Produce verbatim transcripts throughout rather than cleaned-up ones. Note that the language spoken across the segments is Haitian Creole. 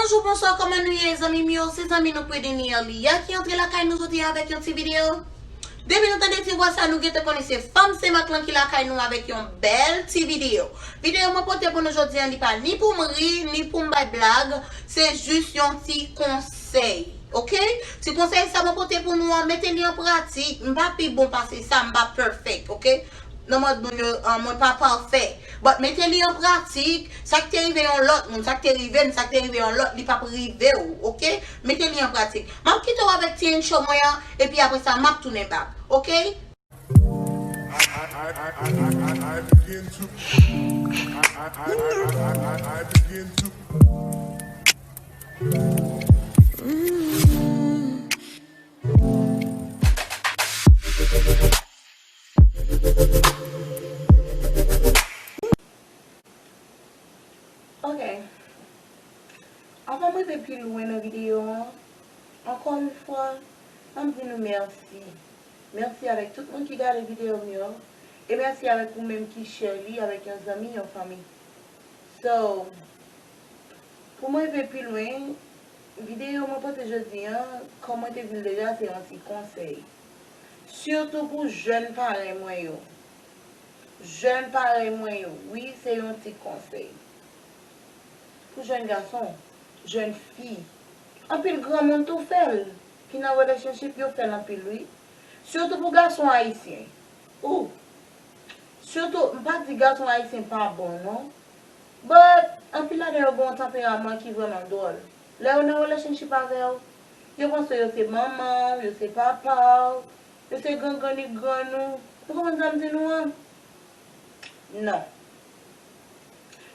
Bonjou, bonswa, kòman nou ye, zanmi m yo? Se zanmi nou Prudenie Lia ki antre lakay nou jodi a avèk yon ti videyo. Depi nou tande ti vwa sa, nou gentan konnen se fanm Senmak lan ki lakay nou avèk yon bèl ti videyo. Videyo mwen pote pou nou jodi a, li pa ni pou m ri, ni pou m bay blag, se jis yon ti konsèy, oke? Ti konsèy sa mwen pote pou nou an, mete li an pratik. M pa pi bon pase sa, m pa perfect, oke? Nan mòd moun yo, ah, mwen pa pafè. But mete li an pratik, sa k te rive yon lòt moun, sa k te rive m, sa k te rive yon lòt, li p ap rive w, oke? Mete li an pratik. M ap kite w avèk ti intro mwen an, epi apre sa, m ap tounen back, oke? Ok. Anvan m rive pi lwen nan videyo an, ankò yon fwa, ann di nou mèsi. Mèsi avèk tout moun ki gade videyo m yo. E mèsi avèk ou menm ki share li avèk yon zanmi, yon fanmi. So, pou mwen rive pi lwen, videyo mwen pote jodi an, kòm mwen te di l deja, se yon ti konsèy. Sitou pou jèn paran mwen yo. Jèn paran mwen yo, wi, se yon ti konsèy. Pou jèn gason, jèn fi, anpil granmoun tou fè l, ki nan relationship yo fè l anpil, wi. Sitou pou gason ayisyen. Ou, sitou, m pa di gason ayisyen pa bon, non. But, anpil ladan yo gen yon tanperaman ki vrèman dwòl. Lè yo nan relationship avè w, yo panse yo se manman w, yo se papa w, yo se grangrannik grann ou. Ou konprann sa m di nou an? Non.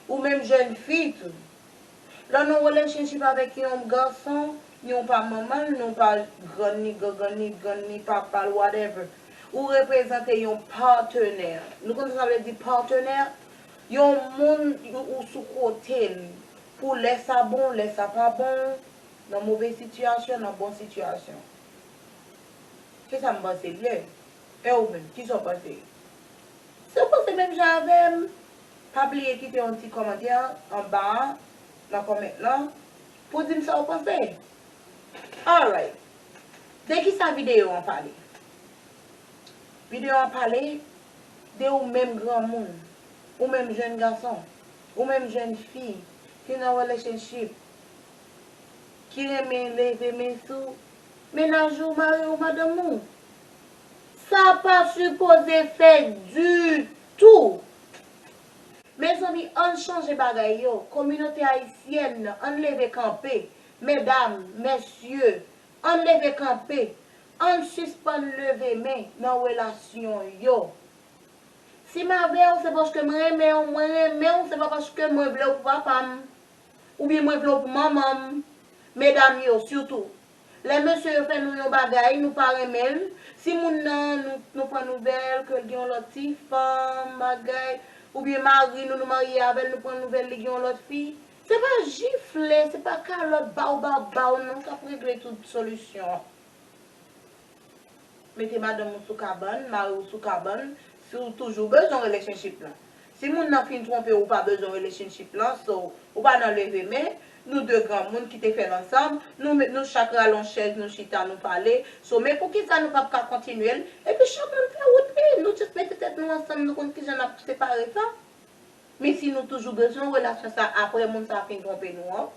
Ou menm jèn fi tou. Lè w nan relationship avèk yon gason, ni w pa manman l, ni w pa grann ni, grangrann ni, grann ni, papa l, whatever. Ou reprezante yon patenè. Nou konn sa sa vle di patenè? Yon moun ou, ou sou kote l. Pou lè sa bon, lè sa pa bon, nan move sitiyasyon, nan bon sitiyasyon. Se sa m panse l ye. E ou menm, kisa w panse? Si w panse menm jan avè m, pa bliye kite yon ti kòmantè anba a, nan comment lan, pou w di m sa w panse. Alright. De kisa videyo an pale? Videyo an pale de ou menm granmoun, ou menm jèn gason, ou menm jèn fi ki nan relationship, ki renmen leve men sou mennaj ou, mari ou, madanm ou. Sa pa sipoze fèt ditou. Mezanmi, ann chanje bagay yo. Kominote ayisyèn nan, ann leve kanpe. Medam, mesye, ann leve kanpe. Ann sispann leve men nan relasyon yo. Si m avè w, se paske m renmen w, mwen renmen w, se pa paske mwen vle w pou papa m. Oubyen mwen vle w pou manman m. Medam yo, sitou. Lè mesye yo fè nou yon bagay, nou pa renmen l. Si moun nan, nou, nou pran nouvèl ke l gen yon lòt ti fanm, bagay, oubyen mari nou, nou marye avè l, nou pran nouvèl li gen yon lòt fi. Se pa jifle, se pa kalòt baw, baw, baw, non, k ap regle tout solisyon. Mete madanm ou sou kabann, mari w sou kabann, si w toujou bezwen relationship lan. Si moun nan fin twonpe w, ou pa bezwen relationship lan, so, ou pa nan leve men, nou de granmoun ki te fè l ansanm, nou, nou chak rale yon chèz, nou chita, nou pale, so, men poukisa nou p ap ka kontinye l, epi chak moun fè wout li, nou just mete tèt nou ansanm, nou konn kijan n ap separe sa. Men si nou toujou bezwen relasyon sa apre moun sa fin twonpe nou an.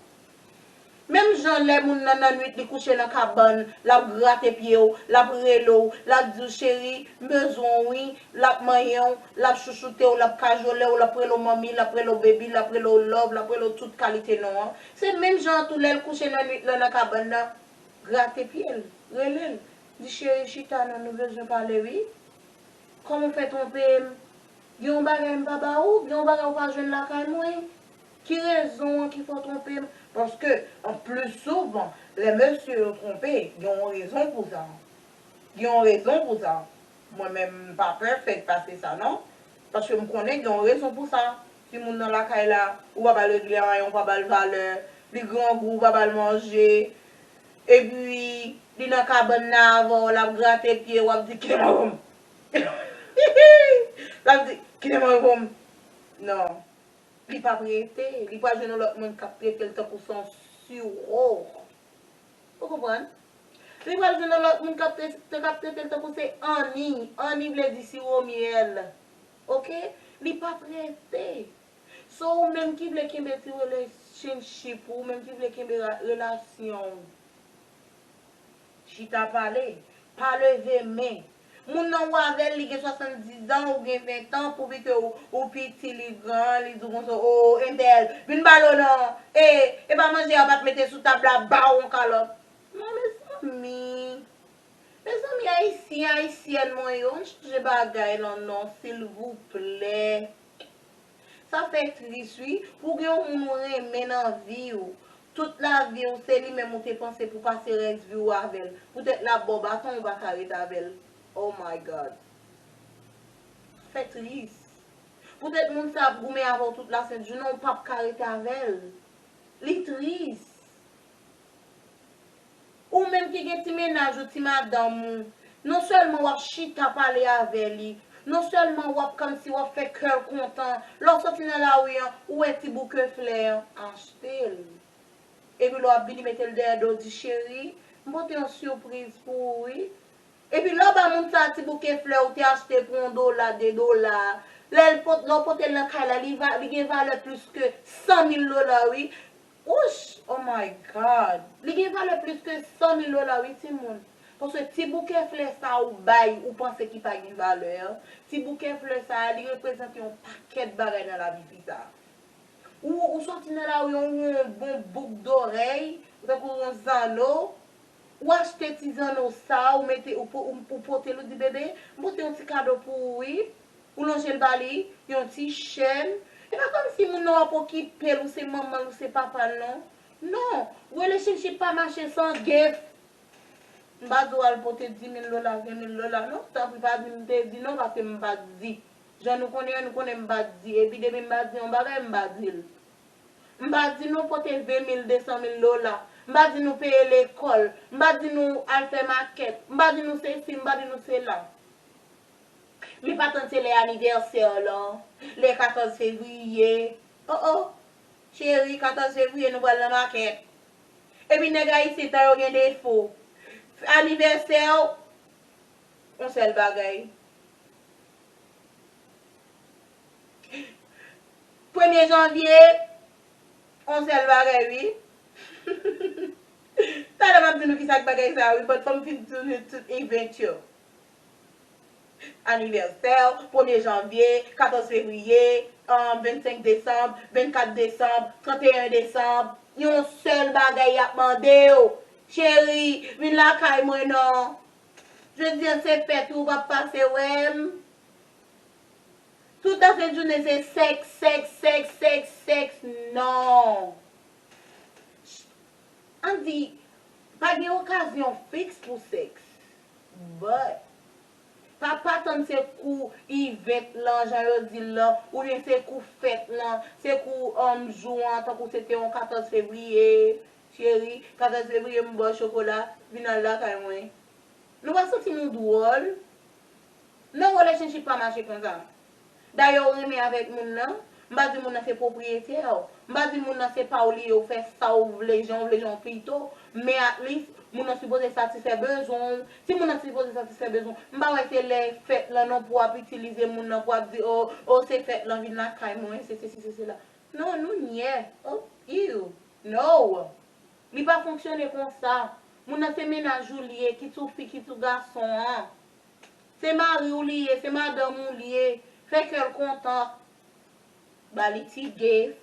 Menm jan lè moun nan nan nwit li kouche nan kabann, l ap grate pye w, l ap rele w, l ap di w cheri, m bezwen w wi, l ap manyen w, l ap chouchoute w, l ap kajole w, l ap rele w manmi, l ap rele w baby, l ap rele w love, l ap rele w tout kalite non an. Se menm jan an tou lè l kouche nan nwit lan nan kabann nan, grate pye l, rele l, di cheri chita non nou bezwen pale wi. Kòman w fè twonpe m? Gen yon bagay m pa ba ou? Gen yon bagay ou pa jwenn lakay mwen? Ki rezon an ki fè w twonpe m? Paske, an plis souvan, lè mesye yo twonpe, gen yon rezon pou sa. Gen yon rezon pou sa. Mwen menm, m pa pèfèk pase sa, non. Paske m konnen gen yon rezon pou sa. Timoun nan lakay la, ou pa ba l regle anyen, ou pa ba l valè. Li grangou, ou pa ba l manje. Epi, li nan kabann nan avè w, l ap grate pye, w ap di, "Kite mwen pou m." L ap di, "Kite mwen pou m." Non. Li p ap rete. Li pral jwenn yon lòt moun k ap trete l tankou se yon siro. Ou konprann? Li pral jwenn yon lòt moun k ap te, te, k ap trete l tankou se Annie. Annie vle di siro myèl. Oke? Li pa prete. So, ou menm ki vle kenbe ti relationship ou, ou menm ki vle kenbe ra- relasyon w, chita pale, pa leve men. Moun nan ou avè l, li gen swasanndiz an, ou gen ven an, pou piti ou, ou piti, li gran, li di w konsa, o, entèl, vin ba l o non, e, e pa manje a w pa t mete sou tab la, ba w yon kalòt. Non, mezanmi. Mezanmi, Ayisyen, Ayisyèn mwen yo, ann chanje bagay lan non, silvouplè. Sa fè tris, wi, pou gen yon moun ou renmen nan vi w. Tout lavi w, se li menm ou te panse pou pase rès vi w avè l. Poutèt l ap ba w baton, ou pa ka ret avè l. Oh my God. Sa fè tris. Poutèt moun sa ap goumen avè w tout lasent jounen, ou p ap ka ret avè l. Li tris. Ou menm ki gen ti mennaj ou, ti madanm ou, non sèlman w ap chita pale avè li, non sèlman w ap kòmsi w ap fè kè l kontan, lè w soti nan lari an, ou wè ti bouke flè an, achte l. Epi lè w ap vini mete l dèyè do w, di, cheri, m pote yon sipriz pou ou, wi. Epi lè w ba moun sa a ti bouke flè ou te achte pou yon dola, de dola, lè l pot, lè w pote l nan kay la, li va, li gen valè plis ke san mil dola, wi. Wouch! Oh my God! Li gen valè plis ke san mil dola, wi, timoun. Paske ti bouke flè sa a ou bay, ou panse ki pa gen valè an, ti bouke flè sa a, li reprezante yon pakèt bagay nan lavi fi sa a. Ou, ou soti nan lari an, ou yon bon bouk dorèy, ou tankou yon zanno, ou achte ti zanno sa, ou mete, ou, po- ou, ou pote l, ou di, bebe, m pote yon ti kado pou ou, wi. Ou lonje l ba li, yon ti chèn. E pa kòmsi moun nan w ap okipe l, ou se manman l, ou se papa l, non. Non, relationship pa mache san gift. M pa di w al pote dis mil dola, ven mil dola, non. Tanpri, pa di m te di non, paske m pa t di. Jan nou konnen an, nou konnen m pa t di. Epi depi m pa t di yon bagay, m pa di l. M pa di nou pote ven mil, de san mil dola. M pa di nou peye lekòl. M pa di nou al fè makèt. M pa di nou sesi, m pa di nou sela. Men pa tann se lè anivèsè w lan, lè katòz fevriye. Oh, oh, cheri, katòz fevriye nou pral nan makèt. Epi nèg ayisyen tan yo gen defo. Anivèsè w, yon sèl bagay. Premye janvye, yon sèl bagay, wi. Talè m ap di nou kisa k bagay sa, wi, but fò m fin di nou tout event yo. Anivèsè, premye janvye, katòz fevriye, um, vennsenk desanm, vennkat desanm, tranteyen desanm. Yon sèl bagay y ap mande w. Cheri, vin lakay mwen non. Jodi a se fèt ou p ap pase wè m. Tout lasent jounen se sèks, sèks, sèks, sèks, sèks, non. Ann di, pa gen okazyon fiks pou sèks. But, pa, pa tann se kou event lan, jan yo di l lan, oubyen se kou fèt lan, se kou, um, jou an, tankou se te yon katòz fevriye, cheri, katòz fevriye m ba w chokola, vin al lakay mwen. Nou pa santi nou dwòl? Non, relationship pa mache konsa. Dayè, ou renmen avèk moun nan, m pa di moun nan se pwopriyetè w. M pa di moun nan se pa w li ye, ou fè sa w vle, jan w vle, jan w pito. Men at least, moun nan sipoze satisfè bezwen w. Si moun nan sipoze satisfè bezwen w, m pa wè se lè fèt lan non pou w ap itilize moun nan, pou w ap di, o, o, se fèt lan, vin lakay mwen, se sesi, se sela. Non, nou nyè. Oh, ew. No. Li pa fonksyone konsa. Moun nan se mennaj ou li ye, kit ou fi, kit ou gason an. Se mari w li ye, se madanm ou li ye. Fè kè l kontan. Ba li ti gift.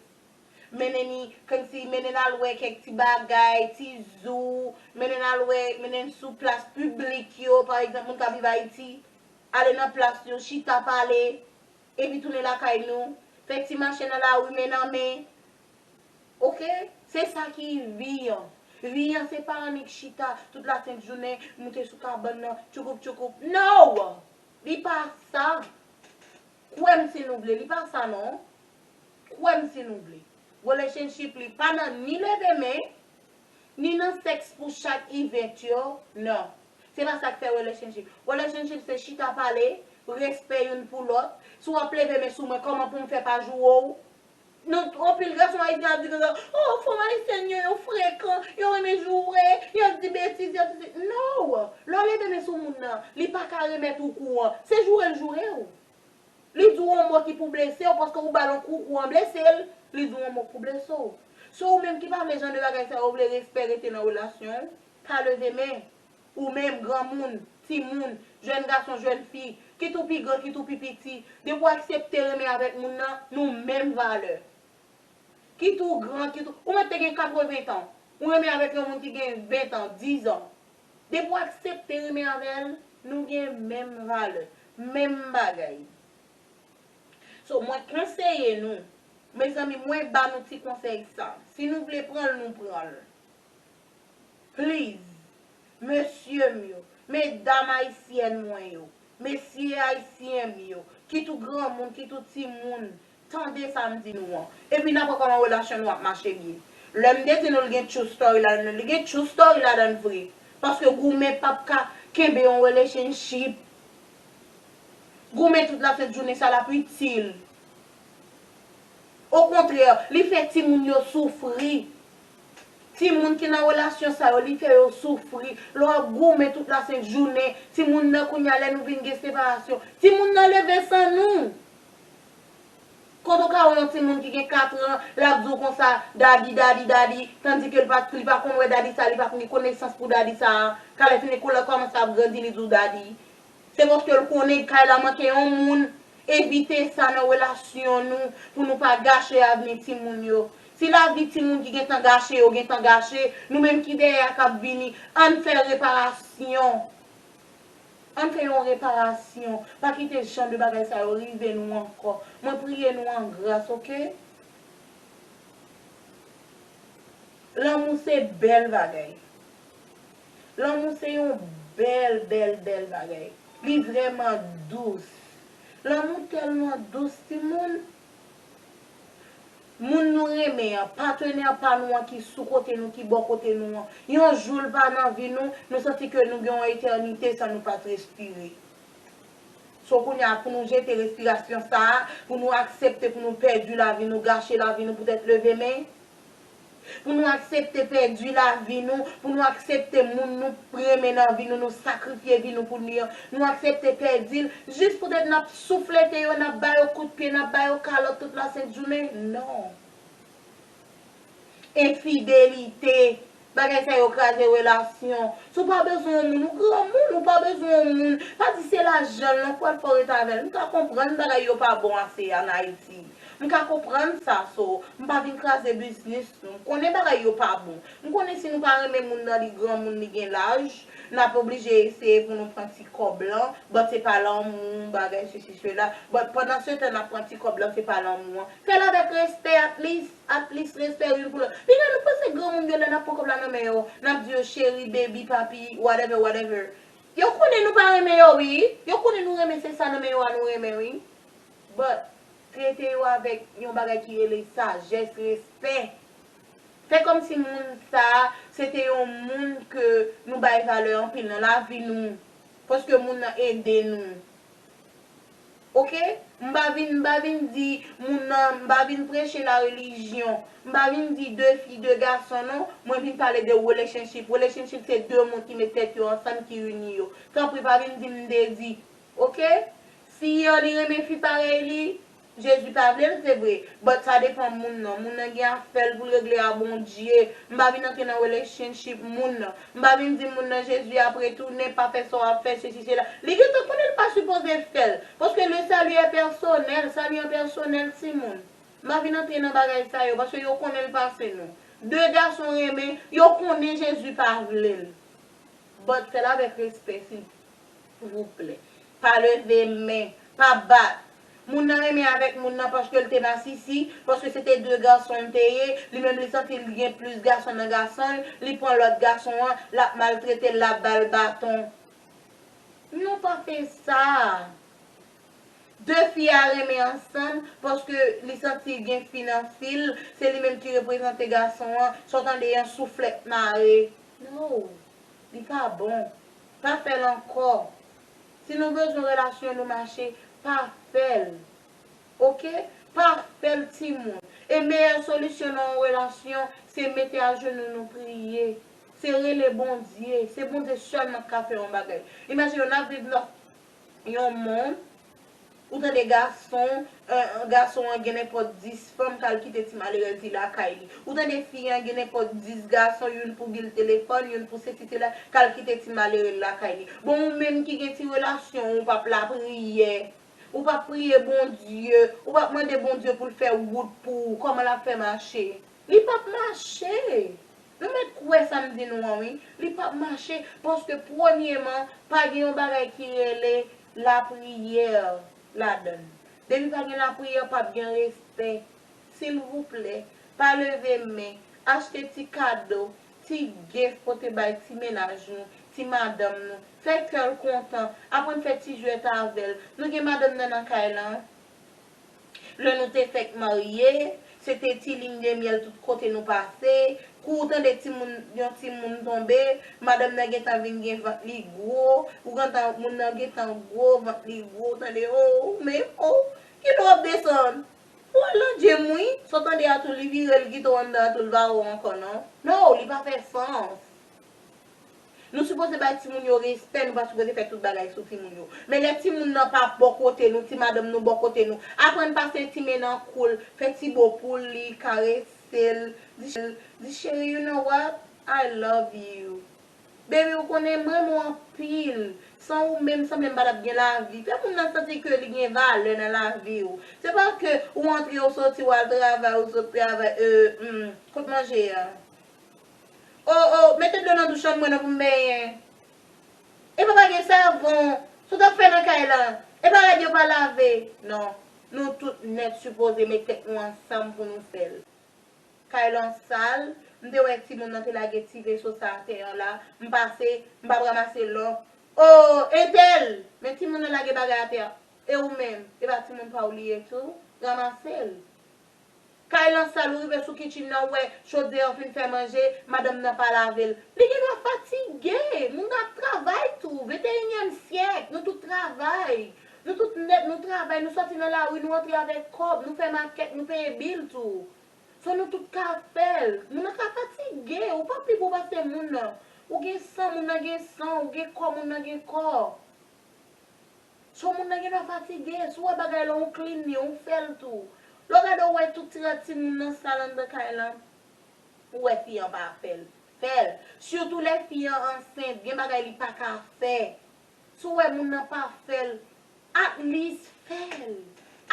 Mennen li, kòmsi mennen l al wè kèk ti bagay, ti zoo. Mennen l al wè, mennen l sou plas piblik yo. Pa egzanp, moun k ap viv Ayiti. Ale nan plas yo, chita pale. Epi tounen lakay nou. Fè ti mache nan lari men nan men. Oke? Se sa ki vi an. Vi an se pa annik chita tout lasent jounen, moute sou kabann nan, tchoukoup tchoukoup. No! Li pa sa. Kwè m si nou vle, li pa sa non. Kwè m si nou vle. Relationship li pa nan ni leve men, ni nan sèks pou chak event yo, non. Se pa sa k fè relationship. Relationship se chita pale, respè youn pou lòt. Si w ap leve men sou mwen, kòman pou m fè pa joure w? Nou, anpil gason ayisyen ap di konsa, oh, fanm ayisyèn yo, yo frekan. Li pa ka remèt ou kou an. Se joure l joure w. Li di w yon mo ki pou blese w, paske ou ba l yon kou, kou an blese l. Li di w yon mo pou blese w. So, ou menm ki pa vle jan de bagay sa yo, ou vle respè rete nan relasyon w, pa leve men. Ou menm, granmoun, timoun, jèn gason, jèn fi, kit ou pi gran, kit ou pi piti, depi w aksepte renmen avèk moun nan, nou menm valè. Kit ou gran, kit ou, ou mèt te gen katreven tan, ou renmen avèk yon moun ki gen ven tan, diz an. Depi w aksepte renmen avè l, nou gen menm valè, menm bagay. So, mwen konseye nou, mezanmi, mwen ba nou ti konsèy sa. Si nou vle pran l, nou pran l. Please, mesye m yo, medam ayisyèn mwen yo, mesye ayisyen m yo, kit ou granmoun, kit ou timoun, tande sa m di nou an. Epi n ap wè kòman relasyon nou ap mache byen. Lè m te di nou l gen true story ladan l, li gen true story ladan l vre. Paske goumen p ap ka kenbe yon relationship. Goumen tout lasent jounen sa l ap itil. Okontrè, li fè timoun yo soufri. Timoun ki nan relasyon sa yo, li fè yo soufri. Lè w ap goumen tout lasent jounen, timoun nan kounye a lè nou vin gen separasyon, timoun nan leve san nou. Kote w ka wè yon timoun ki gen kat an, l ap di w konsa, "Daddy, daddy, daddy," tandike l pa, li pa konn wè daddy sa, li pa konn gen konesans pou daddy sa a. Talè fini kou l kòmanse ap grandi, li di w daddy. Se paske l konnen kay la manke yon moun. Evite sa nan relasyon nou, pou nou pa gache avni timoun yo. Si lavi timoun ki gentan gache yo gentan gache, nou menm ki dèyè a k ap vini, ann fè reparasyon. Ann fè yon reparasyon. Pa kite jan de bagay sa yo rive nou ankò. Mwen priye nou an gras, oke? Lanmou se bèl bagay. Lanmou se yon bèl, bèl, bèl bagay. Li vrèman dous. Lanmou tèlman dous, timoun. Moun nou renmen an, patnè pa nou an ki sou kote nou, ki bò kote nou an, yon jou l pa nan vi nou, nou santi ke nou gen yon etènite san nou pa t respire. So, kounye a, pou nou jete respirasyon sa a, pou nou aksepte pou nou pèdi lavi nou, gache lavi nou poutèt leve men, pou nou aksepte pèdi lavi nou, pou nou aksepte moun nou renmen nan vi nou, nou sakrifye vi nou pou li an, nou aksepte pèdi l, jis poutèt n ap souflete yo, n ap ba yo kout pye, n ap ba yo kalòt tout lasent jounen. Non. Enfidelite. Bagay sa yo kraze relasyon. Si w pa bezwen yon moun, ou granmoun, ou pa bezwen yon moun. Pa di se lajan l non k pral fè w rete avè l. M ka konprann bagay yo pa bon ase an Ayiti. M ka konprann sa, so, m pa vin kraze biznis nou. M konnen bagay yo pa bon. M konnen si nou pa renmen moun nan, li granmoun, li gen laj, n ap oblije eseye pou nou pran ti kòb lan, but se pa lanmou, bagay sesi, sela. But pandan se tan n ap pran ti kòb lan, se pa lanmou an. Fè l avèk respè, at least, at least respè youn pou lòt. Piga nou panse granmoun yo lè n ap pran kòb la nan men yo, n ap di yo cheri, baby, papi, whatever, whatever. Yo konnen nou pa renmen yo, wi. Yo konnen nou renmen se sa nan men yo a nou renmen, wi. But, trete yo avèk yon bagay ki rele sajès, respè. Fè kòmsi moun sa a, se te yon moun ke nou bay valè anpil nan lavi nou. Paske moun nan ede nou. Oke? M pa vin, m pa vin di moun nan, m pa vin preche la relijyon. M pa vin di de fi, de gason non. Mwen vin pale de relationship. Relationship se de moun ki met tèt yo ansanm, ki ini yo. Tanpri pa vin di m te di. Oke? Si yon li renmen fi parèy li, Jezi pa vle l, se vre. But sa depan moun nan. Moun nan gen afè l pou l regle a Bondye. M pa vin antre nan relationship moun nan. M pa vin di moun nan Jezi ap retounen, pa fè sa w ap fè, sesi, sela. Li gentan konnen l pa sipoze fè l. Paske le salut est personnel, sali an pèsonèl, timoun. M pa vin antre nan bagay sa yo, paske yo konnen l pase nou. De gason renmen, yo konnen Jezi pa vle l. But fè l avèk respè, silvouplè. Pa leve men, pa bat. Moun nan renmen avèk moun nan paske l te masisi, paske se te de gason l te ye, li menm li santi l gen plis gason nan gason l, li pran lòt gason an, l ap maltrete l, l ap ba l baton. Non, pa fè sa. De fi a renmen ansanm, paske li santi gen fi nan fi l, se li menm ki reprezante gason an, sa w tande yon souflèt mare. No, li pa bon. Pa fè l ankò. Si nou bezwen relasyon nou mache, pa fè l. Oke? Pa fè l, timoun. E meyè solisyon nan yon relasyon, se mete ajenou nou priye. Se rele Bondye. Se Bondye sèlman k ka fè yon bagay. Imajine w, n ap viv nan yon mond, ou tande gason, eh, gason an gen nenpòt dis fanm k al kite ti malerèz li lakay li. Ou tande fi an gen nenpòt dis gason, youn pou bil telefòn, youn pou sesi sela, k al kite ti malere l lakay li. Bon, ou menm ki gen ti relasyon, ou p ap lapriyè, ou p ap priye Bondye, ou p ap mande Bondye pou l fè wout pou ou, kòman l ap fè mache? Li p ap mache. Nou mèt kwè sa m di nou an, wi. Li p ap mache, paske premyeman, pa gen yon bagay ki rele lapriyè ladan l. Depi pa gen lapriyè, p ap gen respè. Silvouplè, pa leve men, achte ti kado, ti gift pote bay ti mennaj nou, ti madanm nou. Fè kè l kontan, aprann fè ti jwèt avè l. Nou gen madanm nan nan kay la. Lè nou te fèk marye, se te ti liy de myèl tout kote nou pase. Kou w tande timoun, yon timoun tonbe, madanm nan gentan vin gen vant li gwo, ou gentan, moun nan gentan gwo, vant li gwo, w tande, o, men, o, kilè w ap desann? Ou al nan gym wi, sa w tande a tou, li vire, l kite w anndan a tou, l pa wè w ankò non. No, li pa fè sans. Nou sipoze bay timoun yo respè, nou pa sipoze fè tout bagay sou timoun yo. Men lè timoun nan pa bò kote nou, ti madanm nou bò kote nou, aprann pase ti men nan kou l, fè ti bo pou li, karese l, di, di, cheri, you know what? I love you. Baby, ou konnen m renmen w anpil. San ou menm, sanble m pa t ap gen lavi. Fè moun nan santi ke li gen valè nan lavi w. Se pa ke ou antre, ou soti, w al travay, ou sot travay, e, hmm, kot manje a? O, o, mete dlo nan douch lan pou mwen non pou m benyen. Epa pa gen savon. Sa w t ap fè nan kay la? Epa rad yo pa lave. Non. Nou tout nèt sipoze met tèt nou ansanm pou nou fè l. Kay lan sal, m te wè timoun nan te lage ti veso sa atè an la. M pase, m p ap ranmase l non. O, entèl! Men timoun nan lage bagay atè a. E ou menm? Epa timoun pa w li ye tou? Ranmase l. Kay lan sal, ou rive sou kitchen nan, ou wè chodyè an fin fè manje, madanm nan pa lave l. Li gendwa fatige, moun nan ap travay tou, venteyinyèm syèk, nou tout travay. Nou tout nèt, nou travay, nou sòti nan lari, nou antre avèk kòb, nou fè makèt, nou peye bil tou. So nou tout ka fè l. Moun nan ka fatige, ou pa pi bon pase moun nan. Ou gen san, moun nan gen san, ou gen kò, moun nan gen kò. So moun nan gendwa fatige, si w wè bagay la, ou clean li, ou fè l tou. Lè w gade, ou wè tout ti rad timoun nan sal anndan kay lan, ou wè fi an pa fè l, fè l. Sitou lè fi an ansent, gen bagay li pa ka fè. Si w wè moun nan pa fè l, at least fè l.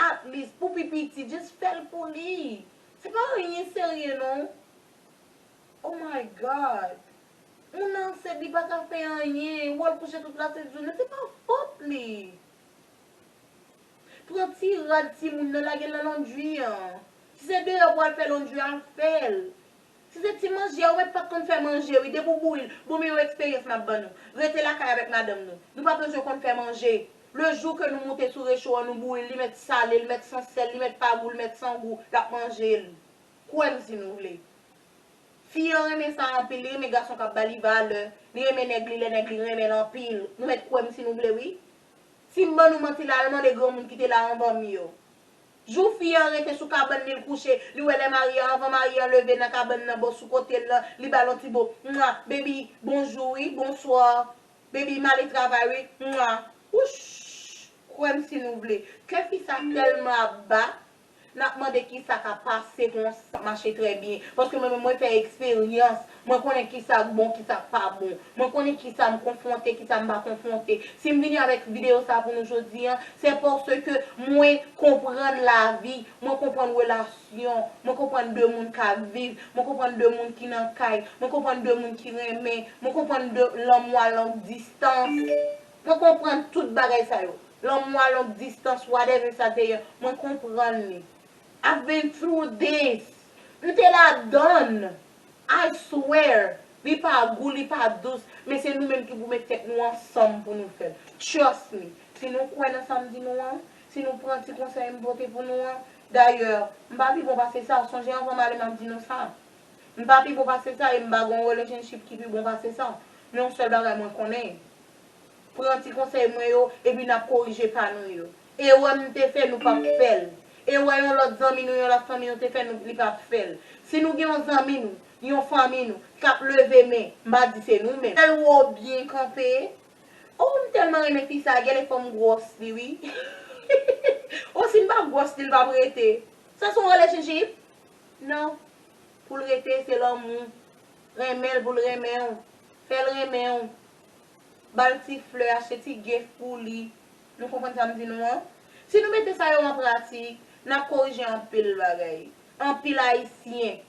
At least, pou pi piti, just fè l pou li. Se pa anyen serye non. Oh my God. Moun nan ansent, li pa ka fè anyen. Ou wè l kouche tout lasent jounen, se pa fòt li. Pran ti rad timoun nan, lage l nan laundry an. Si se deyò pou al fè laundry, al fè l. Si se ti manje a, ou mèt pa t konn fè manje wi, depi w bouyi l. Bon, men yon eksperyans m ap ban nou. Rete lakay avèk madanm nou. Nou pa bezwen konn fè manje. Le jou ke nou moute sou recho an, nou bouyi l, li mèt sale, li mèt san sèl, li mèt pa gou, li mèt san gou, l ap manje l. Kwè m si nou vle. Fi an renmen sa anpil, li renmen gason k ap ba li valè, li renmen nèg li lè nèg li renmen l anpil. Nou mèt kwè m si nou vle wi. Si m ban nou manti la, al mande granmoun ki te la anvan m yo. Jou fi an rete sou kabann li, l kouche, li wè lè mari an, anvan mari an leve nan kabann nan, bò sou kote l lan, li ba l yon ti bo. Mwa, baby, bonjou wi, bonswa. Baby, m ale travay wi. Mwa. Wouch! Kwè m si nou vle. Kè fi sa tèlman ap bat, n ap mande kisa k ap pase konsa. Mache trè byen. Paske mwen menm, mwen fè eksperyans. Mwen konnen kisa k bon, kisa k pa bon. Mwen konnen kisa m konfwonte, kisa m pa konfwonte. Si m vini avèk videyo sa pou nou jodi an, se paske mwen konprann lavi, mwen konprann relasyon, mwen konprann de moun k ap viv, mwen konprann de moun ki nan kay, mwen konprann de moun ki renmen, mwen konprann de lanmou a long distans. Mwen konprann tout bagay sa yo. Lanmou a long distans, whatever sa te ye, mwen konprann li. I've been through this. M te ladann. I swear. Li pa gou, li pa dous, men se nou menm ki pou met tèt nou ansanm pou nou fè l. Trust me. Si nou kwè nan sa m di nou an, si nou pran ti konsèy m pote pou nou an, dayè, m pa pi bon pase sa, sonje anvan m ale m ap di nou sa. M pa pi bon pase sa e m pa gen yon relationship ki pi bon pase sa. Men yon sèl bagay mwen konnen. Pran ti konsèy mwen yo, epi n ap korije pa nou yo. Erè m te fè, nou p ap fè l. Erè yon lòt zanmi nou, yon lòt fanmi nou te fè, nou, li p ap fè l. Si nou gen yon zanmi nou, Yon fanmi nou k ap leve men, m pa di se nou menm. Fè l wè w byen kanpe. Oh, m tèlman renmen fi sa, genlè fò m gwòs li wi. Oh, si m pa gwòs li, l p ap rete. Sa se yon relationship? Non. Pou l rete, se lanmou. Renmen l pou l renmen w. Fè l renmen w. Ba l ti flè, achte ti gift pou li. Nou konprann sa m di nou an? Si nou mete sa yo an pratik, n ap korije anpil bagay. Anpil Ayisyen.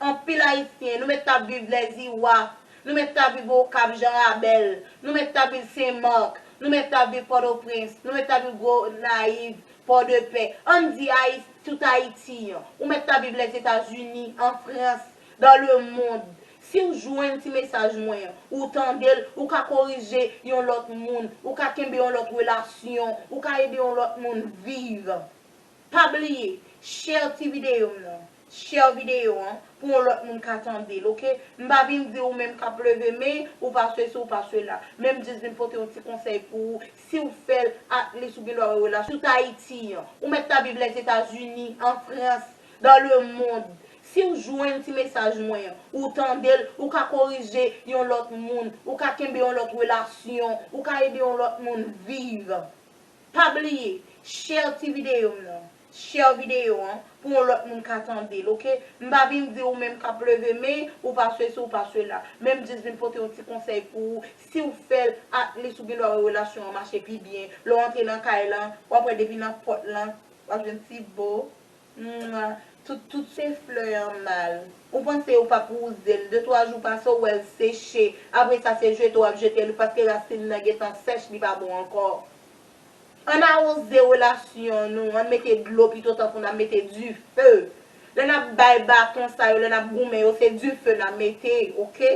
Anpil Ayisyen. Nou mèt t ap viv Lèziwa. Nou mèt t ap viv Okap Jan Rabèl. Nou mèt t ap viv Sen Mak. Nou mèt t ap viv Pòtoprens. Nou mèt t ap viv Gonayiv, Pòdepè. Ann di Ayis-, tout Ayiti an. Ou mèt t ap viv Lèzetazini, an Frans, dans le monde. Si w jwenn ti mesaj mwen an, ou tande l, ou ka korije yon lòt moun, ou ka kenbe yon lòt relasyon, ou ka ede yon lòt moun viv. Pa bliye, share ti videyo m nan. Share videyo an pou yon lòt moun ka tande l, oke? M pa vin di ou menm k ap leve men, ou pa sesi, ou pa sela. Men m jis vin pote yon ti konsèy pou ou. Si w fè l, at least ou gen dwa wè relasyon tout Ayiti an. Ou mèt ta viv Lèzetazini, an Frans, dans le monde. Si w jwenn ti mesaj mwen an, ou tande l, ou ka korije yon lòt moun, ou ka kenbe yon lòt relasyon, ou ka ede yon lòt moun viv. Pa bliye, share ti videyo m nan. Share videyo an pou yon lòt moun ka tande l, oke? M pa vin di ou menm k ap leve men, ou pa sesi, ou pa sela. Men m jis vin pote yon ti konsèy pou ou. Si w fè l, at least ou gen dwa wè relasyon an mache pi byen. Lè w antre nan kay lan, w ap wè depi nan pòt lan, w ap jwenn ti bo. Mwa, tout, tout se flè an mal. Ou panse ou p ap wouze l. De twa jou pase, ou wè l seche. Apre sa, se jete w ap jete l paske rasin nan gentan sèch, li pa bon ankò. Ann awoze relasyon nou, ann mete dlo pito tankou n ap mete dife. Lè n ap bay baton sa yo, lè n ap goumen yo, se dife n ap mete, oke?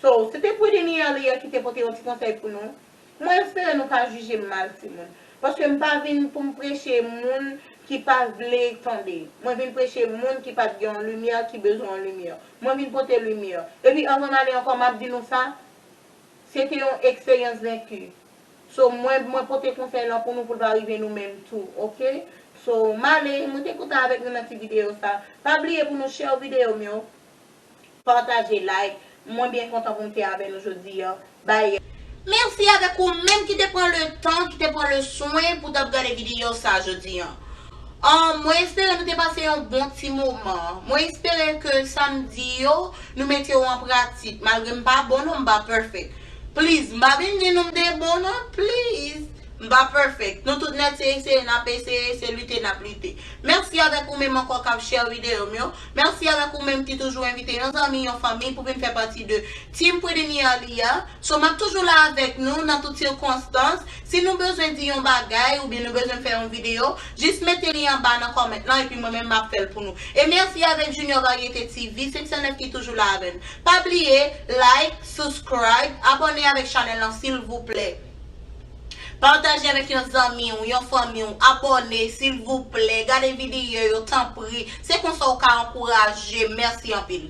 So, se te Pretty Nearly a ki te pote yon ti konsèy pou nou. Mwen espere nou pa jije m mal, timoun. Paske m pa vin pou m preche moun ki pa vle tande. Mwen vin preche moun ki pa t gen yon limyè, ki bezwen yon limyè. Mwen vin pote limyè. Epi anvan m ale ankò, m ap di nou sa, se te yon eksperyans venki. So, mwen, mwen pote konsèy lan pou nou, pou l pa rive nou menm tou, oke? So, m ale, mwen te kontan avèk nou nan ti videyo sa. Pa bliye pou nou share videyo m yo. Pataje, like. Mwen byen kontan pou m te avè nou jodi a. Bye. Mèsi avèk ou menm ki te pran le tan, ki te pran le swen pou t ap gade videyo sa jodi a. Ahn, mwen espere nou te pase yon bon ti moman. Mwen espere ke sa m di yo, nou mete yo an pratik. Malgre m pa bon non, m pa perfect. Please, m pa vin di nou m te bon non, please. M pa perfect. Nou tout nèt se eseye n ap eseye, se lite n ap lite. Mèsi avèk ou menm ankò k ap share videyo m yo. Mèsi avèk ou menm ki toujou envite yon zanmi, yon fanmi pou vin fè pati de Team Pretty Nearly a. So, m ap toujou la avèk nou nan tout sikonstans. Si nou bezwen di yon bagay oubyen nou bezwen fè yon videyo, jis mete li anba nan comment lan epi mwen menm m ap fè l pou nou. E mèsi avèk Junior Variété T V senk san nèf ki toujou la avè n. Pa bliye, like, subscribe, abòne avèk chanèl lan silvouplè. Pataje avèk yon zanmi w, yon fanmi w, abòne silvouplè, gade videyo yo tanpri. Se konsa w ka ankouraje m. Mèsi anpil.